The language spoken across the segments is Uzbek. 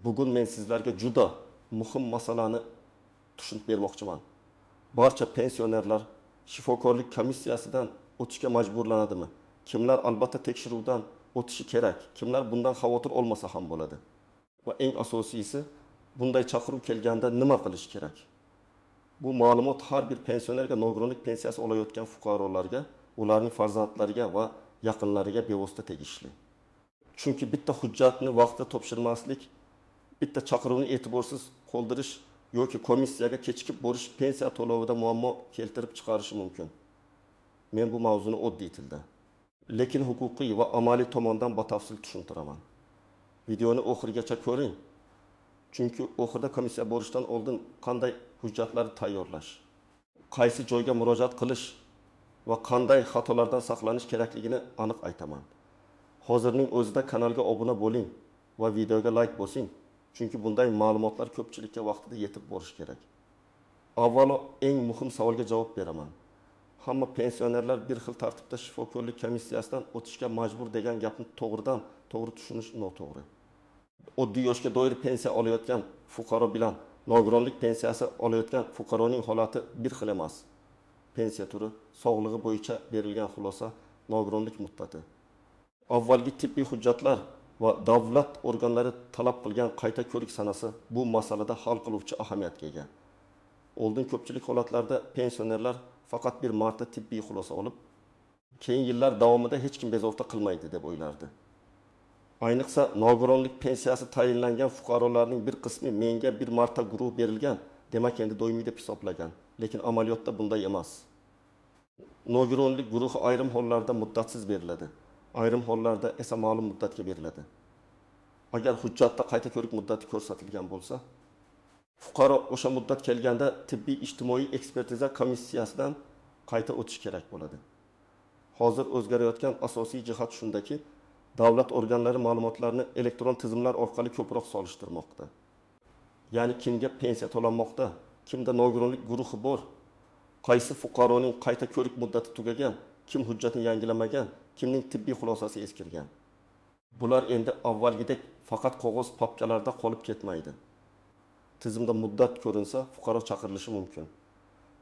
Bugun men sizlarga juda muhim masalani tushunib bermoqchiman. Barcha pensionerlar shifokorlik komissiyasidan o'tishga majburlanadimi? Kimlar albatta tekshiruvdan o'tishi kerak, kimlar bundan xavotir olmasa ham bo'ladi? Va eng asosiysi, bunday chaqiruv kelganda nima qilish kerak? Bu ma'lumot har bir pensionerga, nogironlik pensiyasi olayotgan fuqarolarga, ularning farzandlariga va yaqinlariga bevosita tegishli. Chunki bitta hujjatni vaqtida topshirmaslik, bitta chaqiruvni e'tiborsiz qoldirish yoki komissiyaga kechikib borish pensiya to'lovida muammo keltirib chiqarishi mumkin. Men bu mavzuni oddiy tilda, lekin huquqiy va amaliy tomondan batafsil tushuntiraman. Videoni oxirigacha ko'ring. Chunki oxirida komissiya borishdan oldin qanday hujjatlarni tayyorlash, qaysi joyga murojaat qilish va qanday xatolardan saqlanish kerakligini aniq aytaman. Hozirning o'zida kanalga obuna bo'ling va videoga like bosing, chunki bunday ma'lumotlar ko'pchilikka vaqtida yetib borishi kerak. Avvalo eng muhim savolga javob beraman. Hamma pensionerlar bir xil tartibda shifokorlik komissiyasidan o'tishga majbur degan gapni to'g'ridan to'g'ri tushunish noto'g'ri. Oddiy yoshga doir pensiya olayotgan fuqaro bilan nogironlik pensiyasi olayotgan fuqaroning holati bir xil emas. Pensiya turi, sog'lig'i bo'yicha berilgan xulosa, nogironlik muddati. Avvalgi tibbiy hujjatlar va davlat organlari talab qilgan qayta ko'rik sanasi bu masalada hal qiluvchi ahamiyatga ega. Oldin ko'pchilik holatlarda pensionerlar faqat bir marta tibbiy xulosa olib, keyin yillar davomida hech kim bezovta qilmaydi deb o'ylardi. Ayniqsa nogironlik pensiyasi tayinlangan fuqarolarning bir qismi menga bir marta guruh berilgan, demak endi doimiy deb hisoblagan. Lekin amaliyotda bunday emas. Nogironlik guruhi ayrim hollarda muddatsiz beriladi. Ayrim hollarda esa ma'lum muddatga beriladi. Agar hujjatda qayta ko'rik muddati ko'rsatilgan bo'lsa, fuqaro o'sha muddat kelganda tibbiy ijtimoiy ekspertiza komissiyasidan qayta o'tish kerak bo'ladi. Hozir o'zgarayotgan asosiy jihat shundaki, davlat organlari ma'lumotlarni elektron tizimlar orqali ko'proq solishtirmoqda. Ya'ni kimga pensiya to'lanmoqda, kimda nogironlik guruhi bor, qaysi fuqaroning qayta ko'rik muddati tugagan, kim hujjatini yangilamagan, kimning tibbiy xulosasi eskirgan. Bular endi avvalgidek faqat qog'oz papkalarda qolib ketmaydi. Tizimda muddat ko'rinsa, fuqaro chaqirilishi mumkin.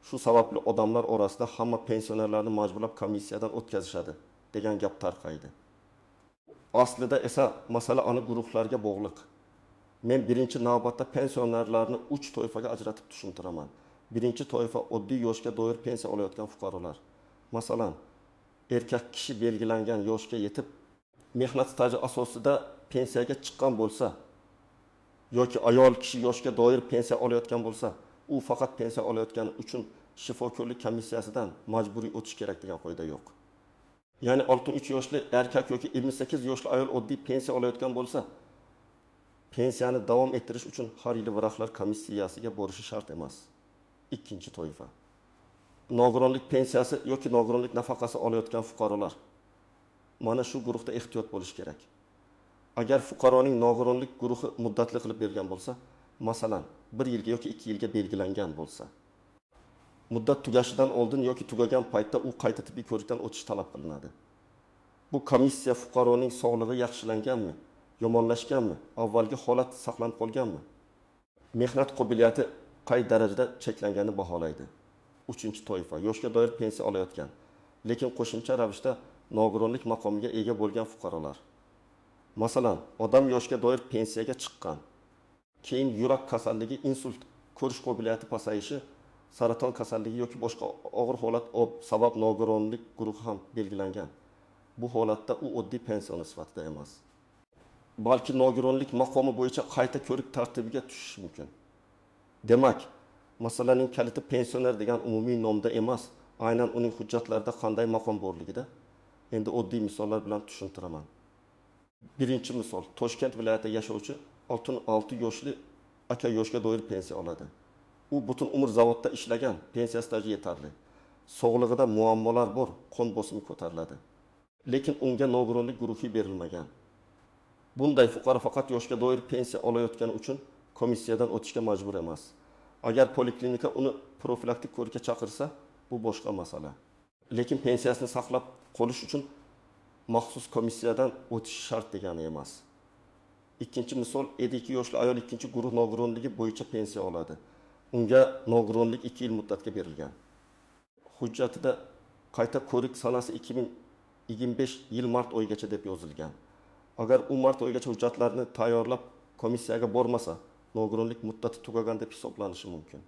Shu sababli odamlar orasida hamma pensionerlarni majburlab komissiyadan o'tkazishadi degan gap tarqaydi. Aslida esa masala aniq guruhlarga bog'liq. Men birinchi navbatda pensionerlarni 3 toifaga ajratib tushuntiraman. Birinchi toifa oddiy yoshga doir pensiya olayotgan fuqarolar. Masalan, erkak kishi belgilangan yoshga yetib, mehnat staji asosida pensiyaga chiqqan bo'lsa yoki ayol kishi yoshga doir pensiya olayotgan bo'lsa, u faqat pensiya olayotgani uchun shifokorlik komissiyasidan majburiy o'tish kerak degan qoida yo'q. Ya'ni 63 yoshli erkak yoki 58 yoshli ayol oddiy pensiya olayotgan bo'lsa, pensiyani davom ettirish uchun har yili vrachlar komissiyasiga borishi shart emas. Ikkinchi toifa nogironlik pensiyasi yoki nogironlik nafaqasi olayotgan fuqarolar. Mana shu guruhda ehtiyot bo'lish kerak. Agar fuqaroning nogironlik guruhi muddatli qilib berilgan bo'lsa, masalan, 1 yilga yoki 2 yilga belgilangan bo'lsa, muddat tugashidan oldin yoki tugagan paytda u qayta tibbiy ko'rikdan o'tish talab qilinadi. Bu komissiya fuqaroning sog'lig'i yaxshilanganmi, yomonlashganmi, avvalgi holat saqlanib qolganmi, mehnat qobiliyati qay darajada cheklanganini baholaydi. Uchinchi toifa yoshga doir pensiya olayotgan, lekin qo'shimcha ravishda nogironlik maqomiga ega bo'lgan fuqarolar. Masalan, odam yoshga doir pensiyaga chiqqan, keyin yurak kasalligi, insult, ko'rish qobiliyati pasayishi, saraton kasalligi yoki boshqa og'ir holat sabab nogironlik guruhi ham belgilangan. Bu holatda u oddiy pensioner sifatida emas, balki nogironlik maqomi bo'yicha qayta ko'rik tartibiga tushishi mumkin. Demak, masalaning kaliti pensioner degan umumiy nomda emas, aynan uning hujjatlarida qanday maqom borligida. Endi oddiy misollar bilan tushuntiraman. Birinchi misol, Toshkent viloyatida yashovchi 66 yoshli aka yoshga doir pensiya oladi. U butun umr zavodda ishlagan, pensiya staji yetarli. Sog'lig'ida muammolar bor, qon bosimi ko'tariladi. Lekin unga nogironlik guruhi berilmagan. Bunday fuqaro faqat yoshga doir pensiya olayotgani uchun komissiyadan o'tishga majbur emas. Agar poliklinika uni profilaktik ko'rikka chaqirsa, bu boshqa masala. Lekin pensiyasini saqlab qolish uchun maxsus komissiyadan o'tish shart degani emas. Ikkinchi misol, 52 yoshli ayol ikkinchi guruh nogironligi bo'yicha pensiya oladi. Unga nogironlik 2 yil muddatga berilgan. Hujjatida qayta ko'rik sanasi 2025 yil mart oyigacha deb yozilgan. Agar u mart oyigacha hujjatlarni tayyorlab komissiyaga bormasa, nogironlik muddati tugagan deb hisoblanishi mumkin.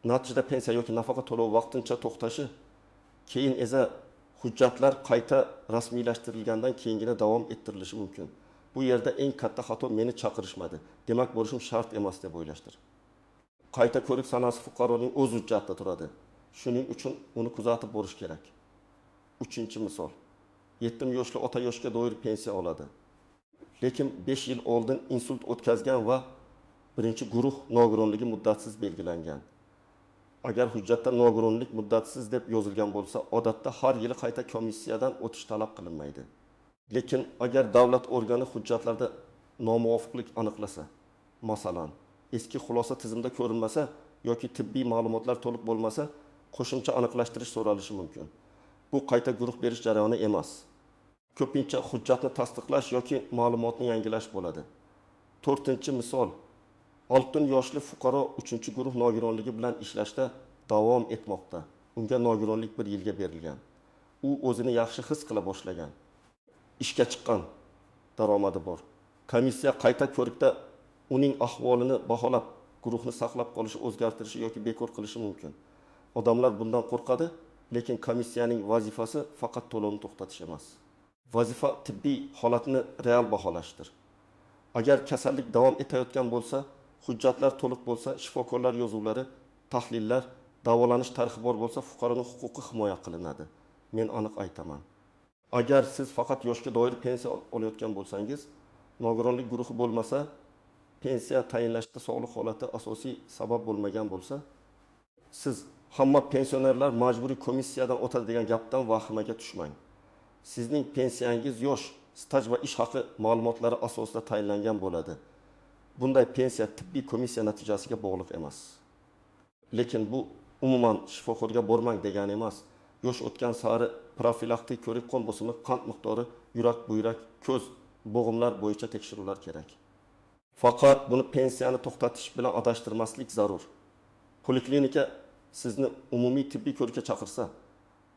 Natijada pensiya yoki nafaqa to'lovi vaqtincha to'xtashi, keyin esa hujjatlar qayta rasmiylashtirilgandan keyingina davom ettirilishi mumkin. Bu yerda eng katta xato meni chaqirishmadi, demak borishim shart emas deb o'ylashdir. Qayta ko'rik sanasi fuqaroning o'z hujjatida turadi. Shuning uchun uni kuzatib borish kerak. Uchinchi misol. 7 yoshli ota yoshga doir pensiya oladi. Lekin 5 yil oldin insult o'tkazgan va birinchi guruh nogironligi muddatsiz belgilangan. Agar hujjatda nogironlik muddatsiz deb yozilgan bo'lsa, odatda har yili qayta komissiyadan o'tish talab qilinmaydi. Lekin agar davlat organi hujjatlarda nomuvofiqlik aniqlasa, masalan, eski xulosa tizimda ko'rinmasa yoki tibbiy ma'lumotlar to'liq bo'lmasa, qo'shimcha aniqlashtirish so'ralishi mumkin. Bu qayta guruh berish jarayoni emas. Ko'pincha hujjatni tasdiqlash yoki ma'lumotni yangilash bo'ladi. To'rtinchi misol. 6 yoshli fuqaro 3-guruh nogironligi bilan ishlashda davom etmoqda. Unga nogironlik 1 yilga berilgan. U o'zini yaxshi his qila boshlagan. Ishga chiqqan, daromadi bor. Komissiya qayta ko'rikda uning ahvolini baholab, guruhni saqlab qolishi, o'zgartirishi yoki bekor qilishi mumkin. Odamlar bundan qo'rqadi, lekin komissiyaning vazifasi faqat to'lovni to'xtatish emas. Vazifa tibbiy holatni real baholashdir. Agar kasallik davom etayotgan bo'lsa, hujjatlar to'liq bo'lsa, shifokorlar yozuvlari, tahlillar, davolanish tarixi bor bo'lsa, fuqaroning huquqi himoya qilinadi. Men aniq aytaman. Agar siz faqat yoshga doir pensiya olayotgan bo'lsangiz, nogironlik guruhi bo'lmasa, pensiya tayinlashda sog'liq holati asosiy sabab bo'lmagan bo'lsa, siz hamma pensionerlar majburiy komissiyadan o'tadi degan gapdan vahimaga tushmang. Sizning pensiyangiz yosh, staj va ish haqi ma'lumotlari asosida tayinlangan bo'ladi. Bunday pensiya tibbiy komissiya natijasiga bog'liq emas. Lekin bu umuman shifokorga bormang degani emas. Yosh o'tgan sari profilaktik ko'rik, qon bosimi, qand miqdori, yurak, buyrak, ko'z, bo'g'imlar bo'yicha tekshiruvlar kerak. Faqat buni pensiyani to'xtatish bilan adashtirmaslik zarur. Poliklinika sizni umumiy tibbiy ko'rikka chaqirsa,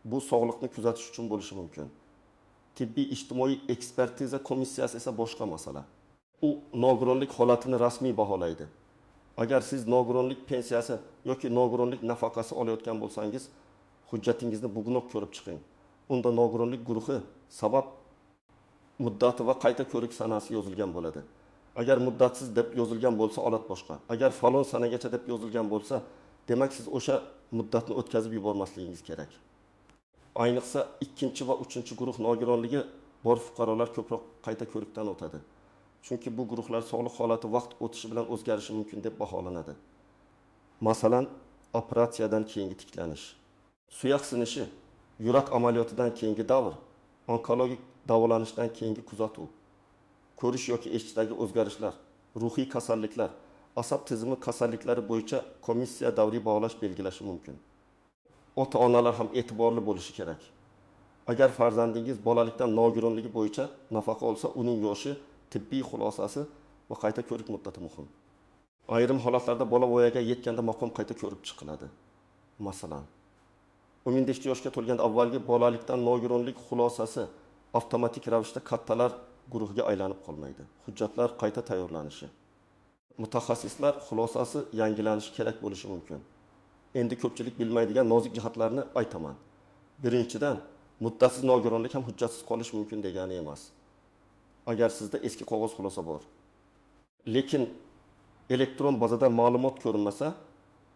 bu sog'liqni kuzatish uchun bo'lishi mumkin. Tibbiy ijtimoiy ekspertiza komissiyasi esa boshqa masala. U nogironlik holatini rasmiy baholaydi. Agar siz nogironlik pensiyasi yoki nogironlik nafaqasi olayotgan bo'lsangiz, hujjatingizni bugunoq ko'rib chiqing. Unda nogironlik guruhi, sabab, muddati va qayta ko'rik sanasi yozilgan bo'ladi. Agar muddatsiz deb yozilgan bo'lsa, holat boshqa. Agar falon sanagacha deb yozilgan bo'lsa, demak siz o'sha muddatni o'tkazib yubormasligingiz kerak. Ayniqsa 2 va 3 guruh nogironligi bor fuqarolar ko'proq qayta ko'rikdan o'tadi. Chunki bu guruhlar sog'liq holati vaqt o'tishi bilan o'zgarishi mumkin deb baholanadi. Masalan, operatsiyadan keyingi tiklanish, suyak sinishi, yurak amaliyotidan keyingi davr, onkologik davolanishdan keyingi kuzatuv, ko'rish yoki eshitishdagi o'zgarishlar, ruhiy kasalliklar, asab tizimi kasalliklari bo'yicha komissiya davriy baholash belgilashi mumkin. Ota-onalar ham e'tiborli bo'lishi kerak. Agar farzandingiz bolalikdan nogironligi bo'yicha nafaqa olsa, uning yoshi, tibbiy xulosasi va qayta ko'rik muddati muhim. Ayrim holatlarda bola voyaga yetganda maqom qayta ko'rib chiqiladi. Masalan, 15 yoshga to'lganda avvalgi bolalikdan nogironlik xulosasi avtomatik ravishda kattalar guruhiga aylanib qolmaydi. Hujjatlar qayta tayyorlanishi, mutaxassislar xulosasi yangilanishi kerak bo'lishi mumkin. Endi ko'pchilik bilmaydigan nozik jihatlarni aytaman. Birinchidan, muddatsiz nogironlik ham hujjatsiz qolish mumkin degani emas. Agar sizda eski qog'oz xulosa bor, lekin elektron bazada ma'lumot ko'rinmasa,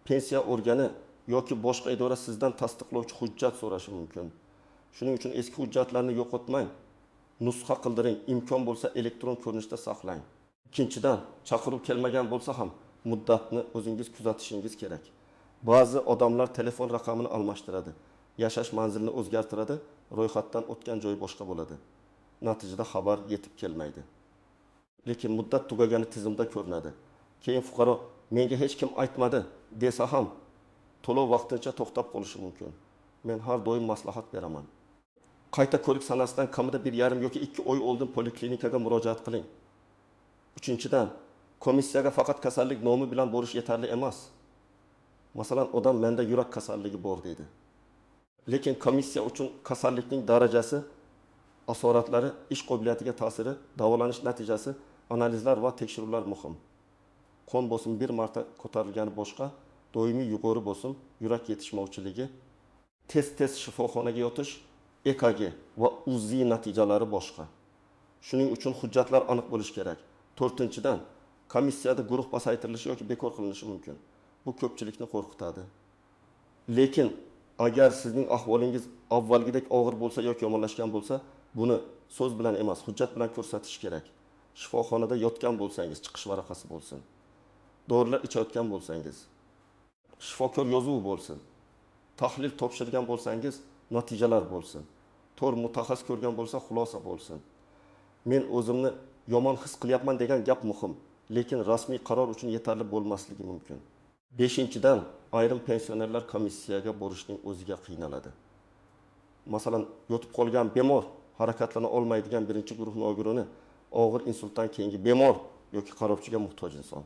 pensiya organi yoki boshqa idora sizdan tasdiqlovchi hujjat so'rashi mumkin. Shuning uchun eski hujjatlarni yo'qotmang, nusxa qildiring, imkon bo'lsa elektron ko'rinishda saqlang. Ikkinchidan, chaqiruv kelmagan bo'lsa ham muddatni o'zingiz kuzatishingiz kerak. Ba'zi odamlar telefon raqamini almashtiradi, yashash manzilini o'zgartiradi, ro'yxatdan o'tgan joyi boshqa bo'ladi. Natijada xabar yetib kelmaydi. Lekin muddat tugagani tizimda ko'rinadi. Keyin fuqaro menga hech kim aytmadi desa ham to'lov vaqtincha to'xtab qolishi mumkin. Men har doim maslahat beraman. Qayta ko'rik sanasidan kamida 1,5 yoki 2 oy oldin poliklinikaga murojaat qiling. Uchinchidan, komissiyaga faqat kasallik nomi bilan borish yetarli emas. Masalan, odam menda yurak kasalligi bor deydi. Lekin komissiya uchun kasallikning darajasi, asoratlari, ish qobiliyatiga ta'siri, davolanish natijasi, analizlar va tekshiruvlar muhim. Qon bosimi bir marta ko'tarilgani boshqa, doimiy yuqori bosim, yurak yetishmovchiligi, tez-tez shifoxonaga yotish, EKG va UZI natijalari boshqa. Shuning uchun hujjatlar aniq bo'lishi kerak. To'rtinchidan, komissiyada guruh pasaytirilishi yoki bekor qilinishi mumkin. Bu ko'pchilikni qo'rqitadi. Lekin agar sizning ahvolingiz avvalgidek og'ir bo'lsa yoki yomonlashgan bo'lsa, buni so'z bilan emas, hujjat bilan ko'rsatish kerak. Shifoxonada yotgan bo'lsangiz, chiqish varaqasi bo'lsin. Dorilar ichayotgan bo'lsangiz, shifokor yozuvi bo'lsin. Tahlil topshirgan bo'lsangiz, natijalar bo'lsin. To'rt mutaxassis ko'rgan bo'lsa, xulosa bo'lsin. Men o'zimni yomon his qilyapman degan gap muhim, lekin rasmiy qaror uchun yetarli bo'lmasligi mumkin. Beshinchidan, ayrim pensionerlar komissiyaga borishning o'ziga qiynaladi. Masalan, yotib qolgan bemor, harakatlana olmaydigan birinchi guruh nogironi, og'ir insultdan keyingi bemor yoki qarovchiga muhtoj inson.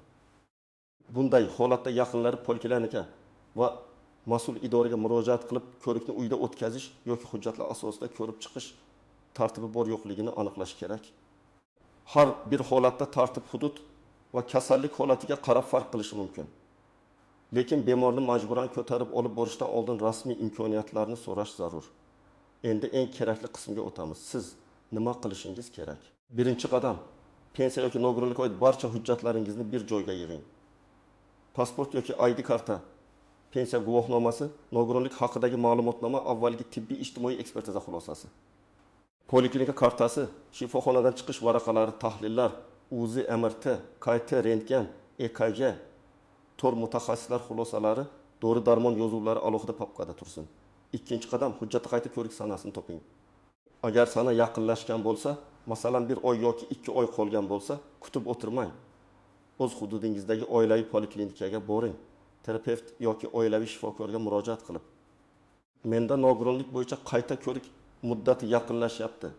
Bunday holatda yaqinlari poliklinika va mas'ul idoraga murojaat qilib, ko'rikni uyda o'tkazish yoki hujjatlar asosida ko'rib chiqish tartibi bor yo'qligini aniqlash kerak. Har bir holatda tartib hudud va kasallik holatiga qarab farq qilishi mumkin. Lekin bemorni majburan ko'tarib olib borishdan oldin rasmiy imkoniyatlarni so'rash zarur. Endi eng kerakli qismga o'tamiz. Siz nima qilishingiz kerak? Birinchi qadam, pensiya yoki nogironlikka oid barcha hujjatlaringizni bir joyga yig'ing. Pasport yoki ID karta, pensiya guvohnomasi, nogironlik haqidagi ma'lumotnoma, avvalgi tibbiy ijtimoiy ekspertiza xulosasi. Poliklinika kartasi, shifoxonadan chiqish varaqalari, tahlillar, UZI, MRT, KT, rentgen, EKG, to'rt mutaxassislar xulosalari, dori darmon yozuvlari alohida papkada tursin. Ikkinchi qadam, hujjatni qayta ko'rik sanasini toping. Agar sana yaqinlashgan bo'lsa, masalan 1 oy yoki 2 oy qolgan bo'lsa, kutib o'tirmang. O'z hududingizdagi oilaviy poliklinikaga boring. Terapevt yoki oilaviy shifokorga murojaat qilib, menda nogironlik bo'yicha qayta ko'rik muddati yaqinlashyapti.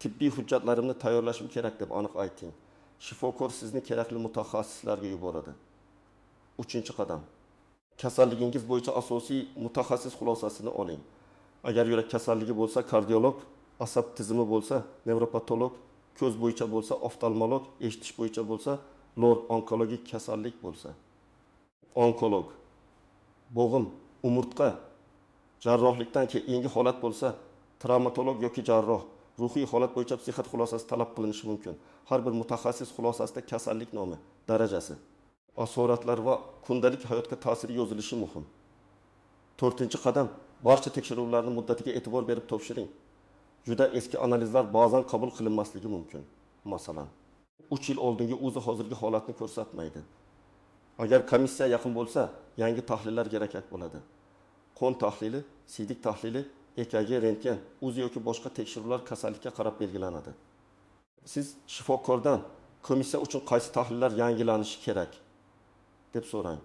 Tibbiy hujjatlarimni tayyorlashim kerak deb aniq ayting. Shifokor sizni kerakli mutaxassislarga yuboradi. Uchinchi qadam, kasalligingiz bo'yicha asosiy mutaxassis xulosasini oling. Agar yurak kasalligi bo'lsa, kardiolog, asab tizimi bo'lsa, nevropatolog, ko'z bo'yicha bo'lsa, oftalmolog, eshitish bo'yicha bo'lsa, lor, onkologik kasallik bo'lsa, onkolog, bo'g'im, umurtqa, jarrohlikdan keyingi holat bo'lsa, travmatolog yoki jarroh, ruhiy holat bo'yicha psixat xulosasi talab qilinishi mumkin. Har bir mutaxassis xulosasida kasallik nomi, darajasi, asoratlar va kundalik hayotga ta'siri yozilishi muhim. To'rtinchi qadam, barcha tekshiruvlarni muddatiga e'tibor berib topshiring. Juda eski analizlar ba'zan qabul qilinmasligi mumkin. Masalan, 3 yil oldingi UZI hozirgi holatni ko'rsatmaydi. Agar komissiya yaqin bo'lsa, yangi tahlillar kerak bo'ladi. Qon tahlili, siydik tahlili, EKG, rentgen, UZI yoki boshqa tekshiruvlar kasallikka qarab belgilanadi. Siz shifokordan komissiya uchun qaysi tahlillar yangilanishi kerak deb so'rang.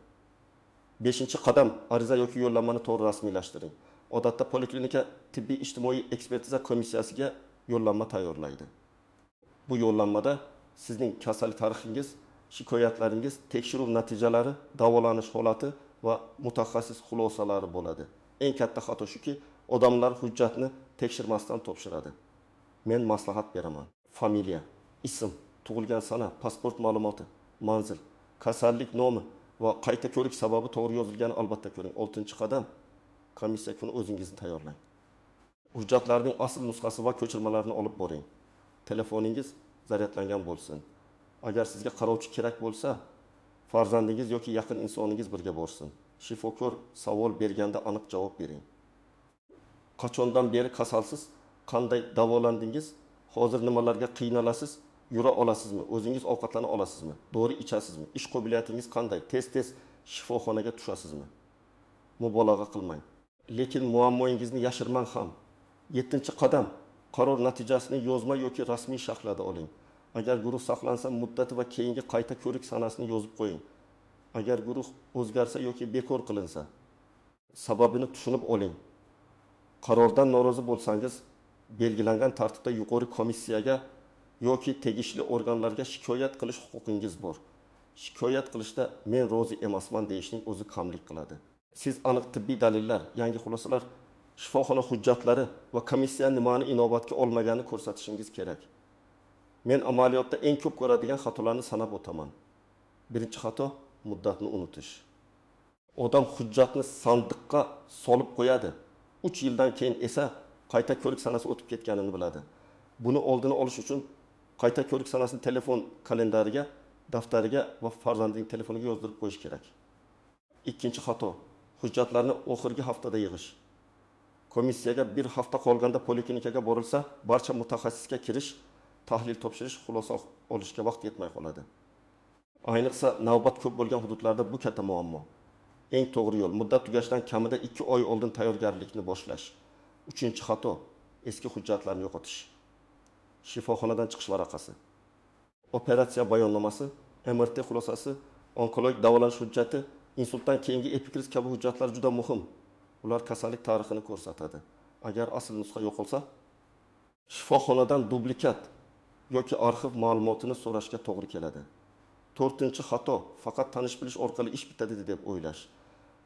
Beshinchi qadam, ariza yoki yo'llanmani to'g'ri rasmiylashtiring. Odatda poliklinika tibbiy ijtimoiy ekspertiza komissiyasiga yo'llanma tayyorlaydi. Bu yo'llanmada sizning kasallik tarixingiz, shikoyatlaringiz, tekshiruv natijalari, davolanish holati va mutaxassis xulosalari bo'ladi. Eng katta xato shuki, odamlar hujjatni tekshirmasdan topshiradi. Men maslahat beraman. Familiya, ism, tug'ilgan sana, pasport ma'lumoti, manzil, kasallik nomi va qayta ko'rik sababi to'g'ri yozilgani albatta ko'ring. 6-qadam, komissiya kuni o'zingizni tayyorlang. Hujjatlarning asl nusxasi va ko'chirmalarini olib boring. Telefoningiz zaryadlangan bo'lsin. Agar sizga qarovchi kerak bo'lsa, farzandingiz yoki yaqin insoningiz birga borsin. Shifokor savol berganda aniq javob bering. Qachondan beri kasalsiz, qanday davolandingiz, hozir nimalarga qiynalasiz, yura olasizmi, o'zingiz ovqatlana olasizmi, dori ichasizmi, ish qobiliyatingiz qanday, tez-tez shifoxonaga tushasizmi? Mubolag'a qilmang. Lekin muammoingizni yashirmang ham. 7-qadam, qaror natijasini yozma yoki rasmiy shaklda oling. Agar guruh saqlansa, muddati va keyingi qayta ko'rik sanasini yozib qo'ying. Agar guruh o'zgarsa yoki bekor qilinsa, sababini tushunib oling. Qarordan norozi bo'lsangiz, belgilangan tartibda yuqori komissiyaga yoki tegishli organlarga shikoyat qilish huquqingiz bor. Shikoyat qilishda "men rozi emasman" deyishning o'zi kamlik qiladi. Siz aniq tibbiy dalillar, yangi xulosalar, shifoxona hujjatlari va komissiya nimani inobatga olmaganini ko'rsatishingiz kerak. Men amaliyotda eng ko'p ko'radigan xatolarni sanab o'taman. Birinchi xato: muddatni unutish. Odam hujjatni sandiqqa solib qo'yadi. 3 yildan keyin esa qayta ko'rik sanasi o'tib ketganini biladi. Buni oldini olish uchun qayta ko'rik sanasini telefon kalendariga, daftariga va farzandining telefoniga yozdirib qo'yish kerak. Ikkinchi xato: hujjatlarni oxirgi haftada yig'ish. Komissiyaga bir hafta qolganda poliklinikaga borilsa, barcha mutaxassisga kirish, tahlil topshirish, xulosa olishga vaqt yetmay qoladi. Ayniqsa navbat ko'p bo'lgan hududlarda bu katta muammo. Eng to'g'ri yo'l muddat tugashidan kamida 2 oy oldin tayyorgarlikni boshlash. Uchinchi xato: eski hujjatlarni yo'qotish. Shifoxonadan chiqish varaqasi, operatsiya bayonnomasi, MRT xulosasi, onkologik davolanish hujjati, insultdan keyingi epikriz kabi hujjatlar juda muhim. Ular kasallik tarixini ko'rsatadi. Agar asl nusxa yo'qolsa, shifoxonadan dublikat yoki arxiv ma'lumotini so'rashga to'g'ri keladi. To'rtinchi xato: faqat tanish bilish orqali ish bitadi deb o'ylash.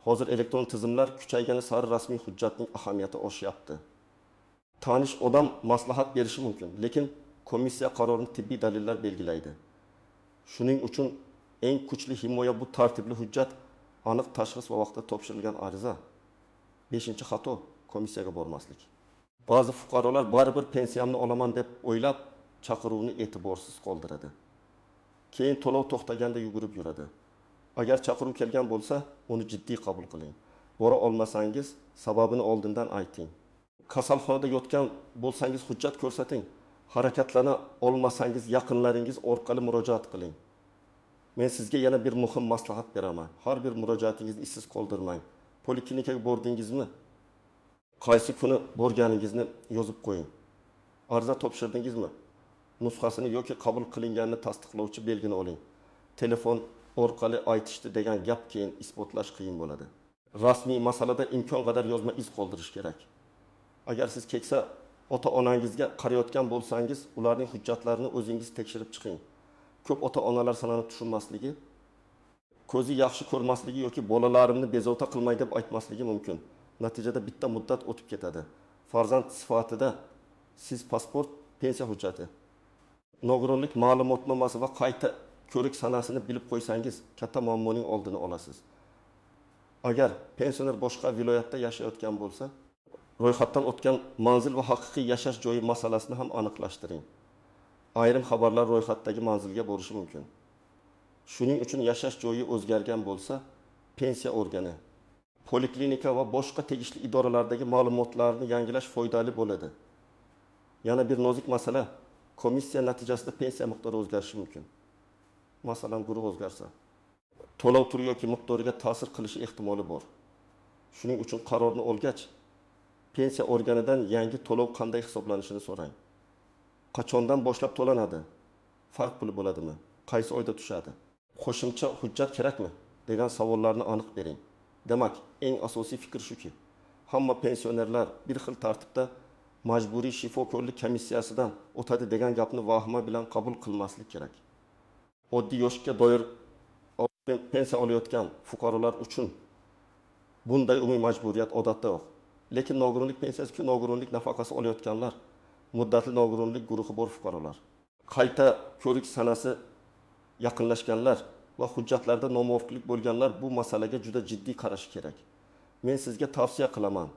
Hozir elektron tizimlar kuchaygani sari rasmiy hujjatning ahamiyati oshyapti. Tanish odam maslahat berishi mumkin, lekin komissiya qarorini tibbiy dalillar belgilaydi. Shuning uchun eng kuchli himoya bu tartibli hujjat, aniq tashxis va vaqtida topshirilgan ariza. Beshinchi xato: komissiyaga bormaslik. Ba'zi fuqarolar baribir pensiyamni olaman deb o'ylab, chaqiruvni e'tiborsiz qoldiradi. Keyin to'lov to'xtaganda yugurib yuradi. Agar chaqiruv kelgan bo'lsa, uni jiddiy qabul qiling. Bora olmasangiz, sababini oldindan ayting. Kasalxonada yotgan bo'lsangiz hujjat ko'rsating. Harakatlana olmasangiz yaqinlaringiz orqali murojaat qiling. Men sizga yana bir muhim maslahat beraman. Har bir murojaatingizni ishsiz qoldirmang. Poliklinikaga bordingizmi? Qaysi kuni borganingizni yozib qo'ying. Ariza topshirdingizmi? Nusxasini yoki qabul qilinganini tasdiqlovchi belgini oling. Telefon orqali aytishdi degan gap keyin isbotlash qiyin bo'ladi. Rasmiy masalada imkon qadar yozma iz qoldirish kerak. Agar siz keksa ota-onangizga qarayotgan bo'lsangiz, ularning hujjatlarini o'zingiz tekshirib chiqing. Ko'p ota-onalar sanani tushunmasligi, ko'zi yaxshi ko'rmasligi yoki bolalarimni bezovta qilmay deb aytmasligi mumkin. Natijada bitta muddat o'tib ketadi. Farzand sifatida siz pasport, pensiya hujjati, nogironlik ma'lumotnomasi va qayta ko'rik sanasini bilib qo'ysangiz, katta muammoning oldini olasiz. Agar pensioner boshqa viloyatda yashayotgan bo'lsa, ro'yxatdan o'tgan manzil va haqiqiy yashash joyi masalasini ham aniqlashtiring. Ayrim xabarlar ro'yxatdagi manzilga borishi mumkin. Shuning uchun yashash joyi o'zgargan bo'lsa, pensiya organi, poliklinika va boshqa tegishli idoralardagi ma'lumotlarni yangilash foydali bo'ladi. Yana bir nozik masala: komissiya natijasida pensiya miqdori o'zgarishi mumkin. Masalan, guruh o'zgarsa, to'lov turi yoki miqdoriga ta'sir qilishi ehtimoli bor. Shuning uchun qarorni olgach, pensiya organidan yangi to'lov qanday hisoblanishini so'rang. Qachondan boshlab to'lanadi? Farq puli bo'ladimi? Qaysi oyda tushadi? Qo'shimcha hujjat kerakmi? Degan savollarni aniq bering. Demak, eng asosiy fikr shuki, hamma pensionerlar bir xil tartibda majburiy shifokorlik komissiyasidan o'tadi degan gapni vahima bilan qabul qilmaslik kerak. Oddiy yoshga doir pensiya olayotgan fuqarolar uchun bunday umumiy majburiyat odatda yo'q. Lekin nogironlik pensiyasi, nogironlik nafaqasi olayotganlar, muddatli nogironlik guruhi bor fuqarolar, qayta ko'rik sanasi yaqinlashganlar va hujjatlarda nomuvofiqlik bo'lganlar bu masalaga juda jiddiy qarashi kerak. Men sizga tavsiya qilaman.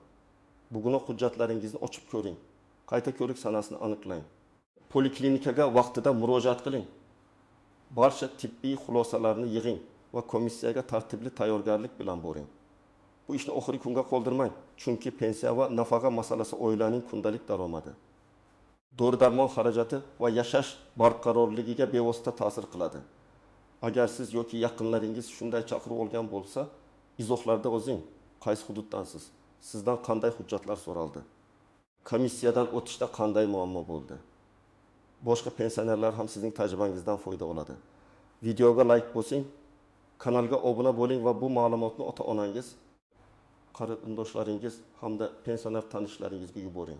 Bugunoq hujjatlaringizni ochib ko'ring. Qayta ko'rik sanasini aniqlang. Poliklinikaga vaqtida murojaat qiling. Barcha tibbiy xulosalarni yig'ing va komissiyaga tartibli tayyorgarlik bilan boring. Bu ishni oxirgi kunga qoldirmang, chunki pensiya va nafaqa masalasi oilaning kundalik daromadi, dori-darmon xarajati va yashash barqarorligiga bevosita ta'sir qiladi. Agar siz yoki yaqinlaringiz shunday chaqiruv olgan bo'lsa, izohlarda yozing, qaysi hududdansiz, sizdan qanday hujjatlar so'raldi, komissiyadan o'tishda qanday muammo bo'ldi. Boshqa pensionerlar ham sizning tajribangizdan foyda oladi. Videoga like bosing, kanalga obuna bo'ling va bu ma'lumotni ota-onangiz, qarindoshlaringiz hamda pensioner tanishlaringizga yuboring.